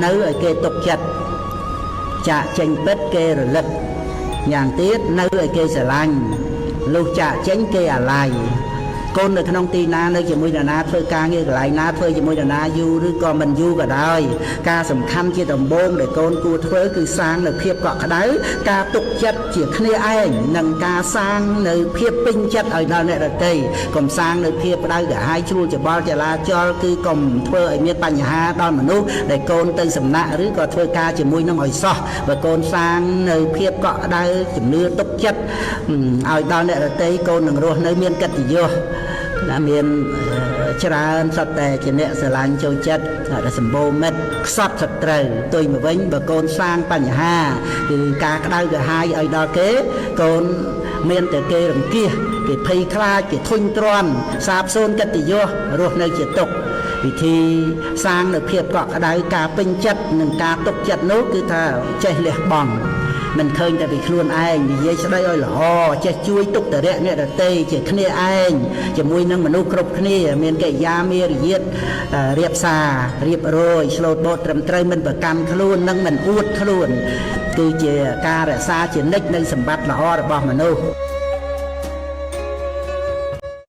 នៅឲ្យគេទុកចិត្តចាកចេញពិតគេរលឹកយ៉ាងទៀតនៅឲ្យគេស្រឡាញ់លុះចាកចេញគេអាល័យ។ កូននៅក្នុងទីណានៅជាមួយនរណាធ្វើការងារកន្លែងណាធ្វើជាមួយនរណាយូរឬក៏មិនយូរក៏ដោយការសំខាន់ជាដំបូងដែលកូនគួរធ្វើគឺសាងនៅភាពកក់ក្ដៅការទុកចិត្តជាគ្នាឯងនិងការសាងនៅភាពពេញចិត្តឲ្យដល់អ្នកដទៃកុំសាងនៅភាពក្ដៅក្រហាយជ្រួលច្របល់ចលាចលគឺកុំធ្វើឲ្យមានបញ្ហាដល់មនុស្សដែលកូនទៅសំណាក់ឬក៏ធ្វើការជាមួយនឹងឲ្យសោះបើកូនសាងនៅភាពកក់ក្ដៅជំនឿទុកចិត្តឲ្យដល់អ្នកដទៃកូននឹងរស់នៅមានកិត្តិយសណាមានច្រើនសុទ្ធតែជាអ្នកស្រឡាញ់ចូលចិត្តដែលសម្បូរមិត្តខ្សត់សត្រូវទុយមកវិញបើកូនសាងបញ្ហាគឺការក្តៅក្រហាយឲ្យដល់គេកូនមានតែគេរង្គៀសគេភ័យខ្លាចគេធុញទ្រាន់សាបសូន្យកិត្តិយសរស់នៅជាទុក្ខវិធីសាងនៅភាពកក់ក្ដៅការពេញចិត្តនិងការទុកចិត្តនោះគឺថាចេះលះបង់មិនឃើញតែពីខ្លួនឯងនិយាយស្ដីឲ្យល្អចេះជួយទុកតរៈអ្នកដទៃជាគ្នាឯងជាមួយនឹងមនុស្សគ្រប់គ្នាមានកិរិយាមារយាទរៀបសាររៀបរយឆ្លូតបូតត្រឹមត្រូវមិនប្រកាន់ខ្លួននិងមិនអួតខ្លួនគឺជាការរក្សាជានិច្ចនៅសម្បត្តិល្អរបស់មនុស្ស។